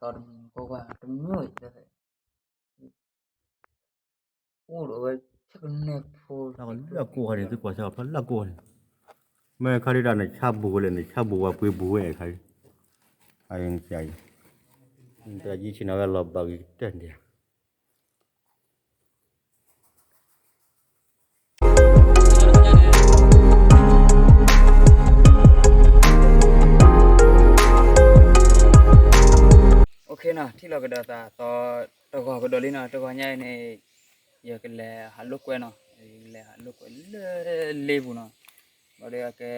ဒီးတမံၤကီၢ်ကွၢ်တမံၤဝဲ အိၣ်ဒီးဝဲဆဲကနဲဖိ လၢအကိၢ်န့ၣ် သုကွၢ်စၢ်ဖးလၢအကိၢ်န့ၣ်, မ့ၢ်ခါဒုးတၢ်န့ၣ် ဆါဘူးဝဲလဲၣ်န့ၣ် ဆါဘူးဝဲပှ့ၤဘူးဝဲခါဒုး, အံၤ တၢ်ယံၤဆ့ၣ်နီၤဝဲလီၤဘၣ်ဂ့ၤကတၢၢ်န့ၣ် OK နီၤ, ထံၣ်လီၤကဒီးသးသီတဂီၤကဒီးလံနီၤ, တဂီၤညါအံၤန့ၣ် ယကလဲၤဟးလိာ်ကွဲနီၤ, ယကလဲၤဟးလိာ်ကွဲလၢလ့ပူၤနီၤ, ဘၣ်ဒီးအကဲ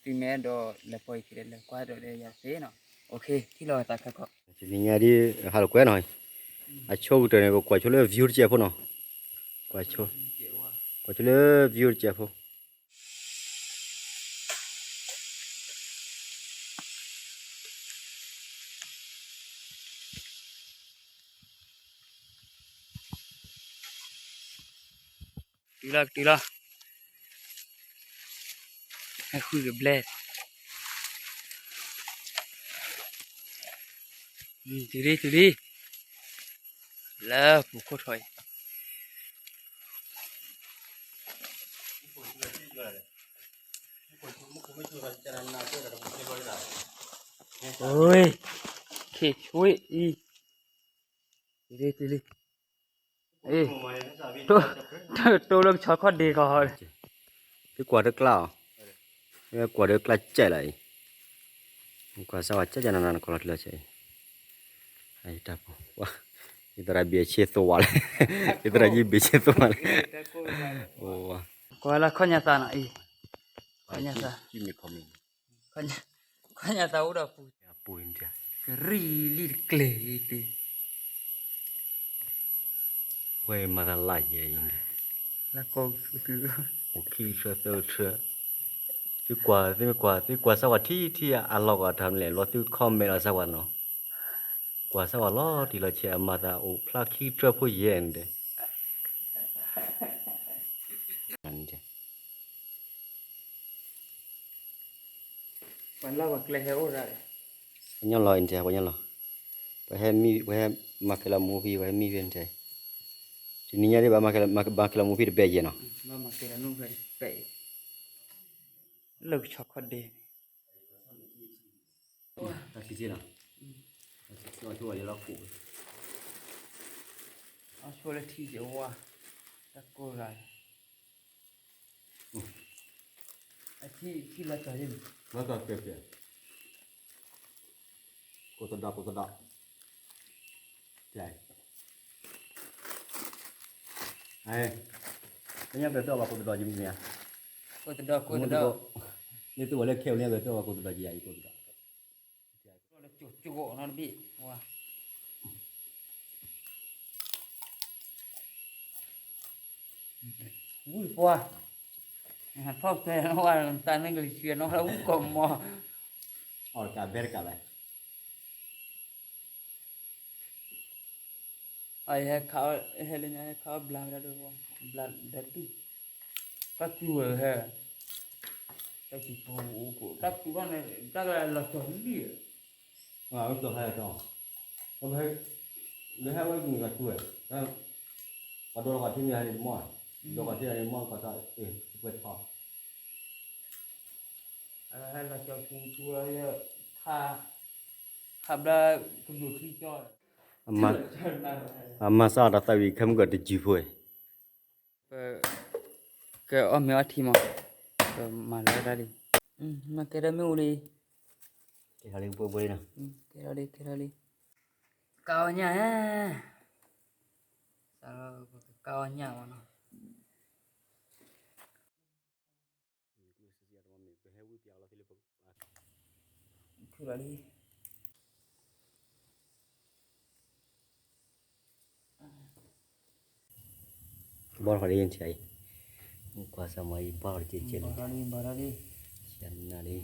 သုမ့ၢ်အဲၣ်ဒိးလဲၤပိာ်ယခံဒီး လဲၤကွၢ်ဒီးယၤသ့နီၤ, OK ထံၣ်လီၤသးခဲကီး, တနံၤညါဒ် ဟးလိာ်ကွဲနီၤ, အဆိကတၢၢ်န့ၣ် ပကွၢ်ဆိလၢ view တစဲးဖိနီၤ, ကွၢ်ဆိလၢ view တစဲးဖိ တုၤလီၤ တုၤလီၤ, ဟဲဃုကဘျဲၣ်, တုၤလံ တုၤလံ, လၢပူၤခိၣ်ထီၣ်အံၤ ခ့ဆွံအံၤ, တုၤလံ တုၤလံ, တိၢ်လၢကဆီခီၣ်ဒ့ကီး, သုကွၢ်တကျါအီၤ, ကွၢ်ဒီးကျါကဲလီၤအံၤ, ကွၢ်စၢ်ဝဲကဲကဲနးနးနကီးလီၤတလၢဆဲအံၤ, တၢ်ပူၤ, ယသရၣ်ဘ့ၣ်ဆ့သွဝဲလဲၣ်, ယသရၣ်ယဘ့ၣ်ဆ့သွဝဲလဲၣ်, ကွၢ်လၢခီၣ်ညါသးနီၤအံၤ, ခီၣ်ညါသး ခီၣ်ညါသးအိၣ်ဒီးပူၤ, ပူၤ ကရံၣ်လံတကျ့ၤတ့ၢ်, ဝဲမၤသးလၢယဲအံၤ, လၢကီၢ်သု, အိၣ်ခံဆၢသၢဆၢ, သုကွၢ် သုမ့ၢ်ကွၢ် သုကွၢ်စၢ်ဝဲထံထံအလီၢ်ကီးတၢ်မလဲၣ် လီၤသု comment လီၤစၢ်ဝဲနီၤ, ကွၢ်စၢ်ဝဲလီၤတံၢ်လီၤဆဲးအမၤသးအိၣ်ဖျါခံဆၢဖိယဲၢ်န့ၣ်ဒီး ပှၤလၢပှၤကျဲဟဲအိၣ်ဒၣ်, ပှၤညီလီၤအံၤန့ၣ် ပှၤညီလီၤ, ပှၤဟဲမံ ပှၤဟဲမၤကဲလီၤမူဖံ ပှၤဟဲမံဖဲန့ၣ်, တနံၤညါဒ်ဘၣ်မၤကဲလီၤမူဖံတဘဲယဲၢ်နီၤ, လၢကဆီခီၣ်ဒ့ တၢ်ထံၣ်နီၤ, တၢ်ထံၣ်ဆိလၢထံၣ်ဝဲ, တၢ်ကိၢ်ဂၤ, အထံၣ်ထံၣ်လၢကီၢ်န့ၣ်, လၢကီၢ်ကဲကဲ, ကိၢ်သဒီးကိၢ်သဒီး, ကဲ ကညီကတၢၢ်ဘၣ်ကိၢ်သဒီးယမံၤမ့ၢ်ဧါ, ကိၢ်သဒီးကိၢ်သဒီး, မ့ၢ်သုဝဲလၢခဲအံၤန့ၣ် ကတၢၢ်ဘၣ်ကိၢ်သဒီးယၤအံၤကိၢ်သဒီး, လၢကၠိကၠိနီတဘ့ၣ်, ဝံၢ်ပှၤ, ထီၣ်ဖဲနီၣ်ဝဲတၢ်န့ၣ်ကလံၤဆှံနီၣ်ဝဲဝံၢ်ကီၢ်မီၤ, အီၣ်တကးဘဲတကးလဲၣ် အဟဲခးအီၣ် ဟဲလၢညါဟဲခးအီၣ်ဘျါဝဲဒၣ်ဒီး ဘျါဒၣ်ဒူၣ်, တၢ်တူၢ်ဝဲဟဲ, တၢ်တူၢ်ဖိအိၣ်ဖိ တၢ်တူၢ်ဘၣ်န့ၣ် တၢ်ကလီၤစီၤလံၣ်, လၢဟဲဝဲမုၢ်ဂၤတူၢ်ဝဲ, ပှၤဒိလီၤဂီၤထံမ့ၢ်ဟဲန့ၣ်တမီၢ်, ဒိလီၤဂီၤထံန့ၣ်မီၢ်ကီၢ်တၢ်အၢ ပှဲၤထီ ဟဲလီၤစီၤထူထူဝဲ, ခါဘျါ ကဒိၣ်ထံကၠီ, အမၤစၢ်တၢ်သးဝံၣ်ခဲမုၢ်ကီၢ်တယုၢ်ဖိ, ပ ကအီၣ်မ့ၤအီထံမး, ပမၤလီၤဝဲဒၣ်လံ, မၤကဲထီၣ်မ့ၣ်အူလံ, ကဲထီၣ်လံ ကဲထီၣ်လံ, ကါအီၣ်ညၣ်ဧါ, စးလီၤကါအီၣ်ညၣ်မးနီၤ. ထုးလီၤလံ. ဘီထီၣ်လံ ယထံၣ်အံၤ, ကွၢ်စၢ်မၤအံၤ ဘီထီၣ်တကဲကဲလံ, ဘီထီၣ်လံ ဘီထီၣ်လံ, နၤလံ,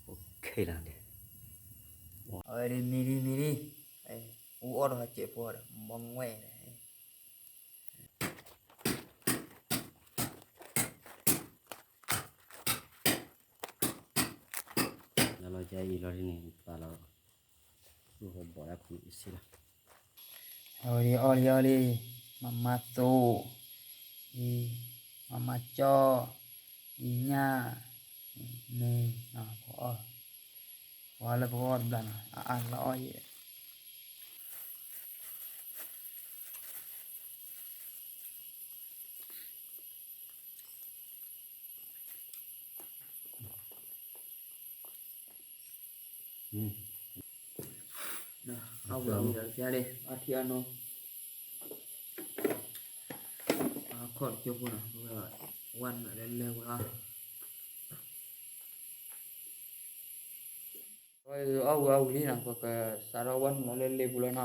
အိၣ်ခဲလၢာ်န့ၣ်, အဝဲဒၣ်မံလံ မံလံ, အူအီၣ်ဒီးဟးစဲးဖိဒီး ဘီငွဲၣ်န့ၣ် လီၤလီၤ ကအံၤလီၤဒ်န့ၣ် ပာ်လီၤ, ဘီၣ်ဒၣ်ခူအံၤစ့လီၤ, အဝဲဒ်အီၣ်လံအီၣ်လံ, မၤမၤသိ, အံၤ, မၤမၤကၠီ, အံၤညၣ်, န့ၣ်, ပအီၣ်, ပှၤလၢပကအီၣ်တဘျီနီၤ အအါလီၤအီၣ်ယဲၢ် အဝံၤအဝံၤဒီးဖျါလံ အထံအနီၤ, အခီၣ်တကၠိဖိနီၤ, ဝဲနုာ်လၢလဲၤပူၤလီၤ, အဝဲအီၣ်ဝံၤအဝံၤလံနီၤ, ပကစးထီၣ်ဝဲနုာ်လီၤလၢလဲၤပူၤလီၤနီၤ,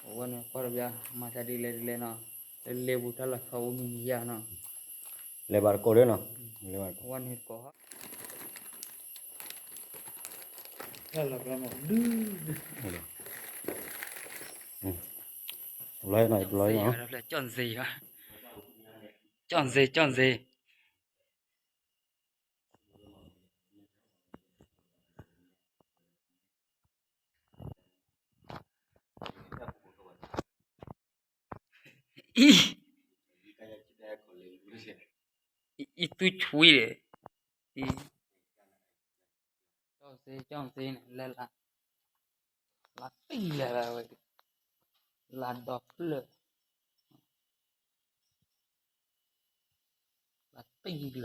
အဝဲန့ၣ်ကွၢ်တဘျီ မၤတၢ်ဒ်လဲၣ်ဒ်လဲၣ်နီၤ, လၢလဲၤပူၤတၢ်လီၤဆီအိၣ်မံၤမံၤယါနီၤ, လဲၤဘၣ်တကိးလၢနီၤ, လဲၤဘၣ်တကိး, ဝဲန့ၣ်တကိး လီၤနီၤ လီၤနီၤ, ကၠီၣ်စ့, ကၠီၣ်စ့, ကၠီၣ်စ့, အံၤ, အံၤသူဆွံဒီး, အံၤ, ကၠီၣ်စ့, ကၠီၣ်စ့န့ၣ် လဲၤလၢ, လၢတံၢ်လၢဝဲ, လၢဒီဖျၢၣ်, လၢတံၢ်လၢဒီဖျၢၣ်လီၤ, လၢဟ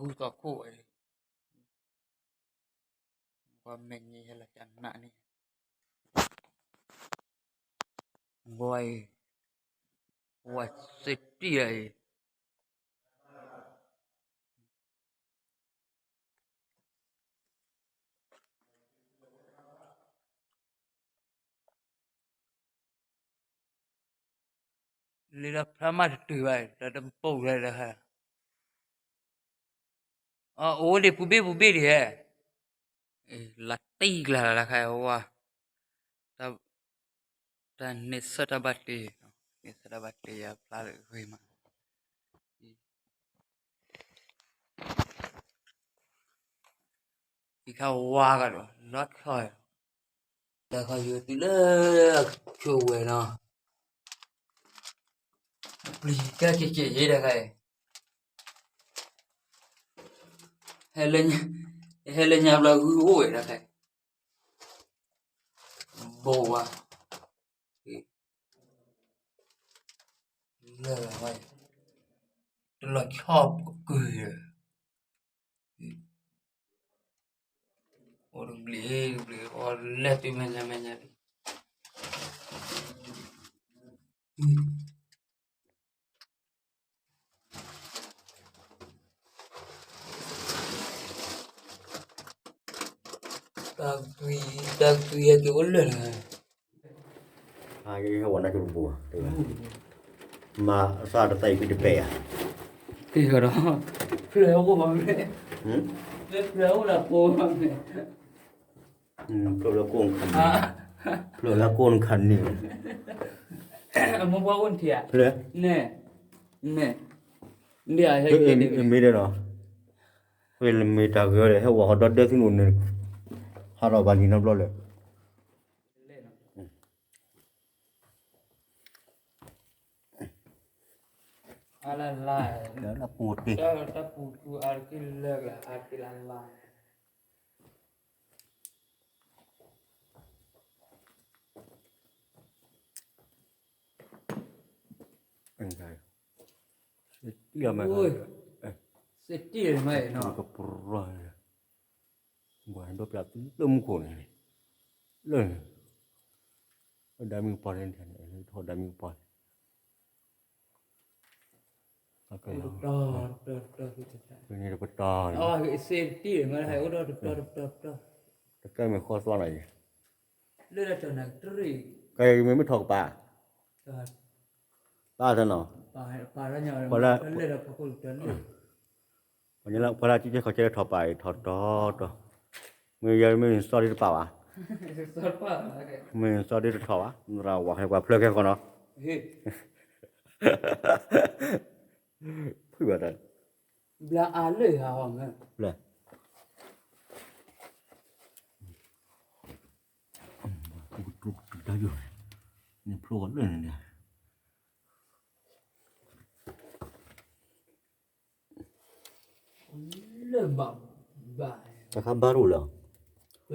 ီၣ်ခိၣ်သီခိၣ်ဝဲ, ပှၤမဲာ်ညါဟဲလီၤကနးန့ၣ်, ဝဲအံၤ, ဝဲစ့တံၢ်အံၤ လံလီၤဖျါမးတတုၤဘၣ် တၢ်တပိာ်လၢတခါ, အအိၣ်ဒံးပူၤဘ့ၣ်ပူၤဘ့ၣ်ဒံးဟဲ, လၢတံၢ်ကျါလၢတခါဝဲ, တၢ်န့ၣ်ဆၢတၢ်ဘၣ်တ့, န့ၣ်ဆၢတၢ်ဘၣ်တ့ယဖျါလၢအဂ့ၤမး, အံၤခါဝါကဒီး လီၤဆီ, တၢ်ခီယိၤတုၤလၢအဆိဝဲနီၤ, ပျံၤတၢ်ကဲကဲယဲတခါအံၤ, ဟဲလၢညါဘျီဂုၢ်အိၣ်ဝဲတခါအံၤ, ဘိဝါ လၢဝဲ, တလီၤဆီပကုၢ်, အိၣ်တဘျီတဘျီ အိၣ်လဲၤတုၤမဲာ်ညါမဲာ်ညါ, တၢ်ကွံာ်ဟဲက့ၤအိၣ်လၢာ်လၢာ်, ဟဲဝဲနၢ်ကပူၤ, မၤအသၣ်တသၣ်အံၤဖံတပဲာ်ဧါ, က့ၤကဒီး, ဖျၢၣ်အိၣ်ဘၣ်မ့ၢ်, ဖျၢၣ်အိၣ်လၢကိၣ်ဘၣ်မ့ၢ်, ဖျၢၣ်လၢကိၣ်နခးန့ၣ်, ဖျၢၣ်လၢကိၣ်နခးန့ၣ်, အမိၢ်ပှၢ်အိၣ်နထံၣ်ဧါ, န့ၣ်, န့ၣ်, မ့ၢ်ဒီးနီၤ, ဖဲလၢမ့ၢ်တၢ်ဂ့ၤဒီး ဟဲဝဲဟီဒီဒၢသုနအိၣ်န့ၣ်, ဟးထီၣ်ဘၣ်လံနီတဘျီလၢ်, လၢပူၤတ့ၢ်, တၢ်ပူၤထူအါတက့ၢ်လၢ်လၢ် အါတက့ၢ်လၢ်လၢ် စ့တံၢ်မး, စ့တံၢ်မးနီၤ, ကပရီ, ဘၣ်ဒိပျးသုလၢမူခိၣ်န့ၣ်, လၢ, ဒီမံၤကပီၤန့ၣ်, ထီၣ်ဒီမံၤကပီၤန့ၣ် ပတီၢ်, တကဲမ့ၢ်ဃီသွါနၤအံၤ, လၢတၢ်နၢ်တရံၣ်, ကဲမ့ၢ်မ့ၢ်ထီၣ်ကပၤ, ပာ်တနီၤ, ပှၤလၢ, ပှၤလၢကကဲခီကဲထီၣ်ပာ်အံၤထီၣ်တီတီ, မ့ၢ်ယဲမ့ၢ်စီၣ်ဒ်တပာ်ဘၣ်, မ့ၢ်စီၣ်ဒ်တထီၣ်ဘၣ်, သရၣ်ဝၤဟဲပှၤဖျၢၣ်ခဲဃီနီၤ, ဖုၣ်ဘၣ်တၢ်, ဘျါအါလၢဟးဟီမ့ၢ်, ဘျါ, ပကတြူၢ်တၢ်ယိာ်, န့ၣ်ဖျိအီၤလၢန့ၣ်န့ၣ် လၢဘၣ်, ဘၣ်, တခါဘၣ်ရူၣ်လၢ, လၢဘၣ်,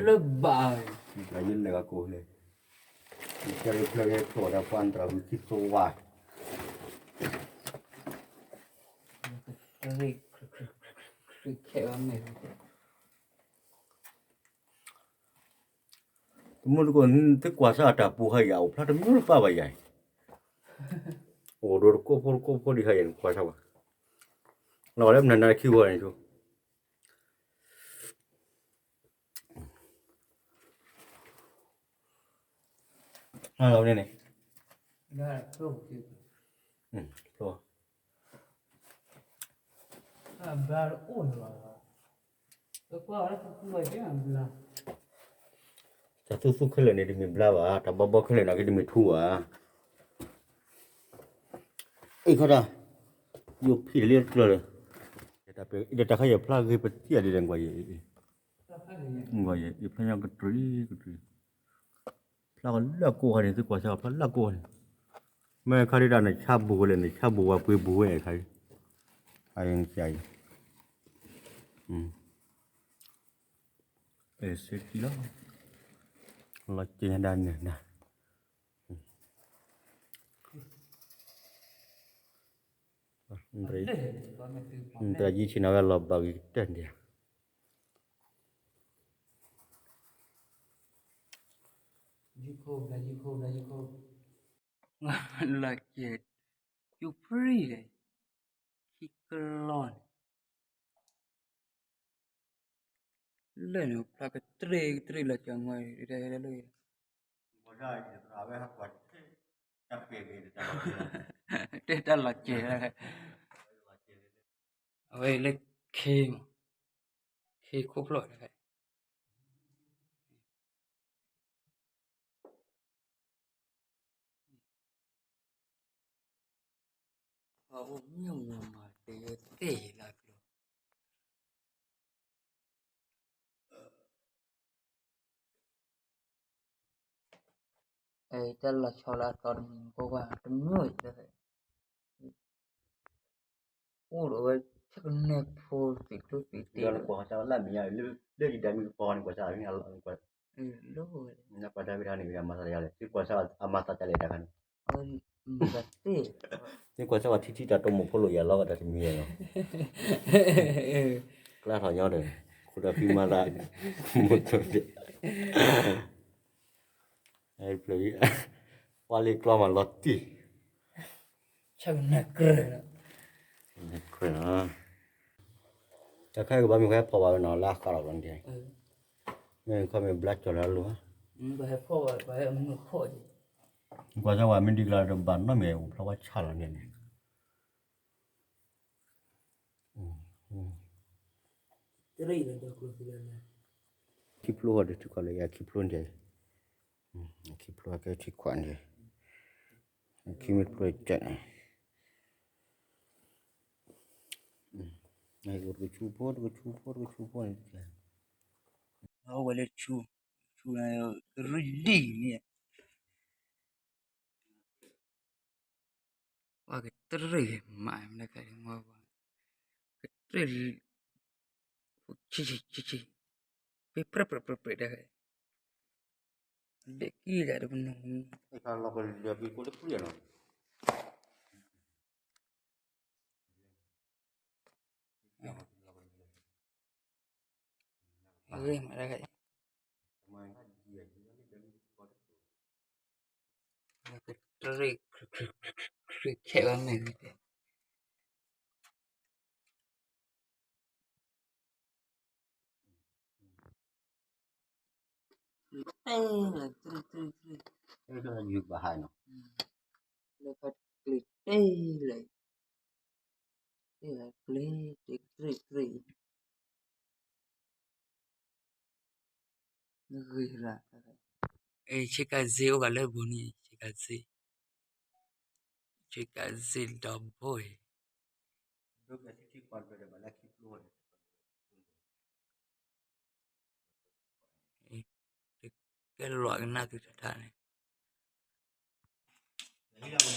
လၢဘၣ်, ယလဲၤကကိးလဲၣ်, ကဲဖျၢၣ်ဂ့ၤဖျိဒီးပှၢ်တြၢ်ဝံၤခံသိဝါ ခဲဘၣ်မ့ၢ် တမုၢ်တကိး သုကွၢ်စၢ်အတၢ်ပူၤခါအံၤ အိၣ်ဖျါတမံၤတပၢ်ဘၣ်ယၤအံၤ, အိၣ်ဒီးတကိးဖိတကိးဖိဒံးခါအံၤ နကွၢ်စၢ်ဝဲ, လီၤလၢမနုၤနၤခံဝဲန့ၣ်ဆိ, လီၤန့ၣ်န့ၣ်, ဖျိ တၢ်သူၣ်သူၣ်ခဲလၢာ်န့ၣ် တမ့ၢ်ဘျါဘၣ်, တၢ်ဘီဘီခဲလၢာ်န့ၣ်က့ တမ့ၢ်ထူဘၣ်, အံၤခီတၢ်, ယိၤဖံးတလၢတကျၢၤလၢ, တၢ်ခါယဖျါဂ့ၤပသံၣ်အဒံးဒီး ကွၢ်ယဲ, ကွၢ်ယဲ ယဖျါညီကတြံကတြံ, ဖျါကလၢကိးဂၤန့ၣ် သုကွၢ်စၢ်ဖျါလၢကိးဂၤန့ၣ်, မ့ၢ်ခါဒ်တၢ်နဆါဘူးဝဲလဲၣ် နဆါဘူးဝဲပှ့ၤဘူးဝဲခါအံၤ, အံၤနဆါအံၤ, အဲၣ်စ့ကံလီၤ, လီၤက့ၤညါဒၣ်န့ၣ်နၤ, တၢ်ယံၤဆ့ၣ်နီၤဝဲလီၤဘၣ်ဂ့ၤကတၢၢ်ဒံး, လီၤက့ၤ, ယူၤပြံၣ်လဲၣ်, ခံကလီန့ၣ် လၢန့ၣ် ဖျါကတြ့ၣ်ကတြ့ၣ်လီၤကၢ်မီၢ် တဲလၢ တဲတၢ်လီၤကဲၤ, အဝဲလၢခ့မး, ခ့ခိၣ်ဖျိၣ်တခါ ပှၤအိၣ်မ့ၢ်မၤမၤတဲတဲလၢကျိၤ, တၢ်လီၤဆီလၢအတီတမံၤကိးဂၤတမုာ်, အိၣ်ဒီးဝဲဆဲကနဲဖိသံးကျိသံးတ့ၢ်, လၢယဒၣ်မုၣ်ကပီၤန့ၣ် ကွၢ်စၢ်, လၢ ကွၢ်တၢ်ဝံတခါန့ၣ် မၤသးယၤလဲၣ်, သုကွၢ်စၢ်အမၤသးဒ်လဲၣ်တခါန့ၣ်, သုကွၢ်စၢ်ဝဲထံထံတၢ်တိာ်မိၢ်ဖိလိာ်ယၤလီၤ တၢ်တမံၤလီၤ, ကျါထီၣ်ညီဒီး ခိၣ်ဒီဖံမၤသး, မုၢ်တိၢ်ဒဲး ပှၤလ့ကျီမးလီၤတံၢ်, ဆၢကနၢ်ကြၢး, တၢ်ခါကဘၣ်မ့ၢ်ဃဲဖီၣ်ဘၣ်ဝဲနီၤ လၢအဃးလီၤဘျီန့ၣ်, မ့ၢ်ခီမ့ၢ်ဘျါကၠီၤလၢအလိၤ, ကွၢ်စၢ်ဝဲမ့ၢ်ဒ်ကျါဒီးဘၣ်နီတမံၤ အိၣ်ဖျါဝဲဆၣ်လီၤန့ၣ်န့ၣ် ခံဖျိဃီဒီးထံခွးလၢယခံဖျိန့ၣ်, ခံဖျိကဲထံခွးန့ၣ်, ခံမ့ၢ်ဖျိကဲန့ၣ်, တကဆူဖိ တကဆူဖိ တကဆူဖိန့ၣ်, အဝဲလၢဆူ, ဆူ, ကရံၣ်ဒံၣ်န့ၣ် ပှၤကတရံၣ်မးမနုၤခါ, ကတရံၣ်, ဆံဆံဆံဆံ, ပှ့ၤပြဲးပြဲးပြဲးပြဲးတခါ, ဒဲးကံၣ်ဒၣ်တပနီၤ, လီၤကလၢာ်ပှ့ၤကိးလၢပြံၣ်နီၤ, အဂ့ၢ်မးတခါ, ကတရံၣ်, ခရံၣ်ခဲဘၣ်မ့ၢ်ဂ့ၤတဲ တဲလၢ တြံၣ်တြံၣ်တြံၣ်, ယူၤဘၣ်ဟါနီၤ, လၢဖါတကျ့ၤတဲလၢ, တဲလၢကျ့ၤ တဲတြံၣ်တြံၣ်, ဂ့ၤလၢ, ဆ့ကၤစ့အိၣ်ဘၣ်လၢဘူးန့ၣ်, ကစ့ၢ်, ကစ့ၢ်ဒီဘိအံၤ, ကဲလီၤကနၣ်သုထါထါန့ၣ်, မ့ၢ်ဟံး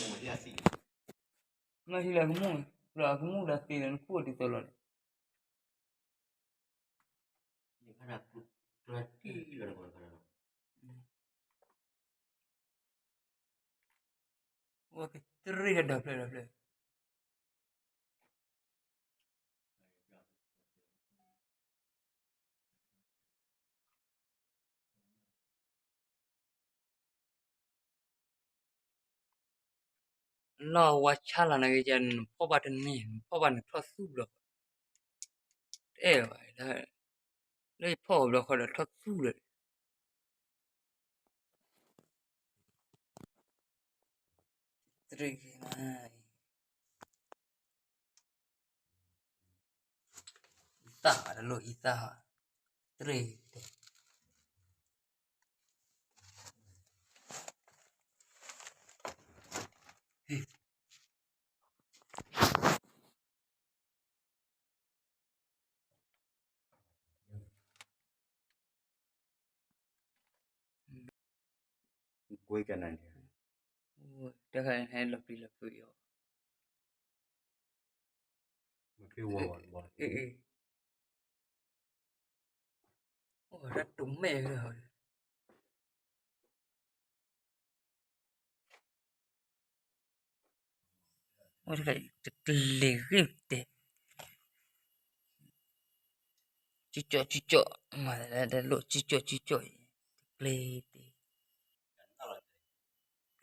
လၢကမူၣ်, လၢကမူၣ်ဒီးသ့ဒီးနခိၣ်ဒ်သိးလီၤန့ၣ် ဝဲကတရံးဒီးဒီဖျၢၣ်ဒီဖျၢၣ်, လီၤဝါဆါလီၤနဂ့ၤ နဖီၣ်ဘၣ်တန့ၢ် နဖီၣ်ဘၣ်နထီၣ်သူၣ်ဘျီ, တအဲၣ်ဘၣ်, လၢယဖီၣ်အီၤဘျီဃီဒီးထီၣ်သူၣ်လီၤ. တရံးက့ၤနၤ, အံသၣ်တလိၣ်အံသၣ်, တရံးတဲ ကွဲကနၤန့ၣ်, တခါဟဲလီၤပျံၤလီၤဖုးအီၤ, အိၣ်တၢ်တူၢ်မဲာ်လၢ တကလဲၤဂ့ၢ်တဲ, ကၠီကၠီကၠီကၠီ, မၤတလိၣ်ကၠီကၠီကၠီကၠီအံၤ,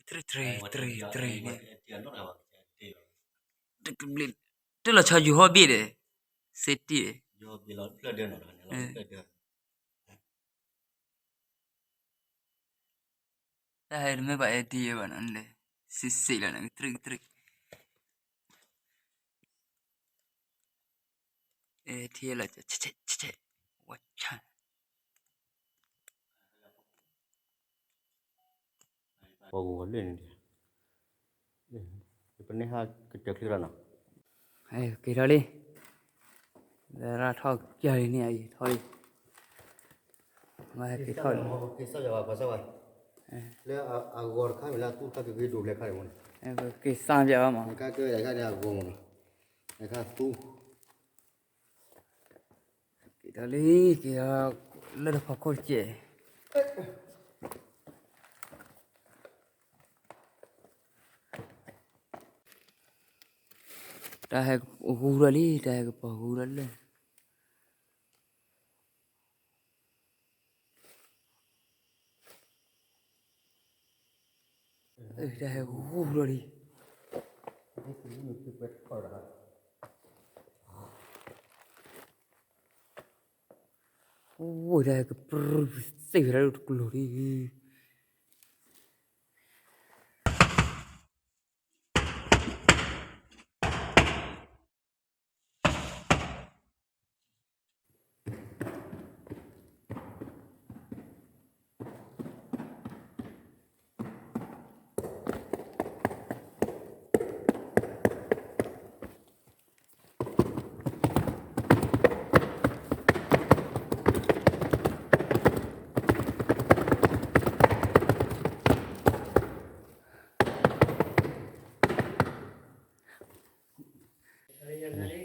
တကလဲၤတဲ, တရံးတရံးတရံးတရံးန့ၣ်, တကဘျံး, တလီၤဆီယူၤဟီၣ်ဘ့ၣ်ဒီး, စ့တံၢ်ဒီး တၢ်ဟဲတမ့ၢ်ဘၣ် အဲၣ်ဒံယဲဘၣ်နီၤ, စ့စ့လီၤန့ၣ် ကတရံးကတရံး, အဲၣ်ဒံယဲလီၤ, ဝဲဆၣ် ပှၤဂိၢ်ဂီၤလၢန့ၣ်, ပန့ၢ်ဟးကတၢၢ်ချ့လီၤနီၤ, က့ၤထီၣ်လံ, လၢရၣ်ထီၣ်ကၢ်လံန့ၣ်အံၤထီၣ်လံ, မ့ၢ်ဟဲက့ၤထီၣ်လံ, လၢအဂီၤတခါမ့ၢ်လၢအသူၣ်တခါကဂ့ၤဒိးဘျဲၣ်ခါန့ၣ်မ့ၢ်နီၤ, က့ၤစၢ်ပၠးဘၣ်မး, ကဲဝဲဒၣ်ခါန့ၣ်အဂီၤမ့ၢ်နီၤ, အခါသူ က့ၤထီၣ်လံ, က့ၤထီၣ်လၢတဖီခိၣ်တက့ၢ်, တၢ်ဟဲကပီၤဂူၤထီၣ်လံ, တၢ်ဟဲကပီၤဂူၤထီၣ်လၢ တၢ်ဟဲဂူၤထီၣ်လံ, အိၣ်တၢ်ဟဲကပြုၢ်သ့ၣ်ဝဲဒၣ်လၢတကျိၤလံ.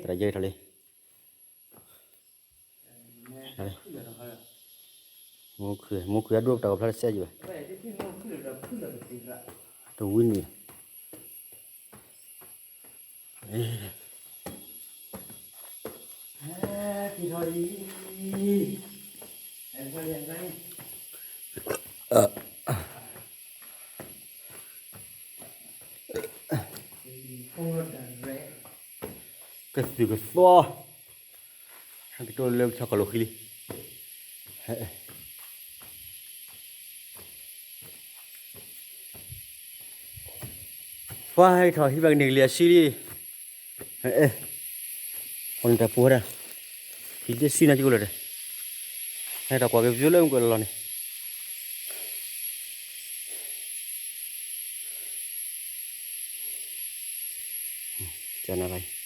သရၣ်ယဲၢ်ထီၣ်လံ, မိၢ်ခုၣ်, မိၢ်ခုၣ်အဒိၣ်ပတၢ်ကဖျါတစဲးယံၤဘၣ်, တဝံၤန့ၣ် ကသုၣ်ကသီ, ဟဲက့ၤတိၢ်လၢပဆီကလိာ်ဃံလံ. ပှၤဟဲက့ၤထီၣ်ဟံၣ်ဘၣ်ကန့ၢ်ကလံၤအဆံလံ. ပှၤန့ၣ်တၢ်ပူၤဝဲဒၣ်, ဟံၣ်တဆံန့ၣ်ကကလၢာ်ဒီး, ဟဲထီၣ်ကွၢ်က့ၤပယိလၢမုၢ်ကလီၤန့ၣ်. ကနၣ်လီၤအံၤ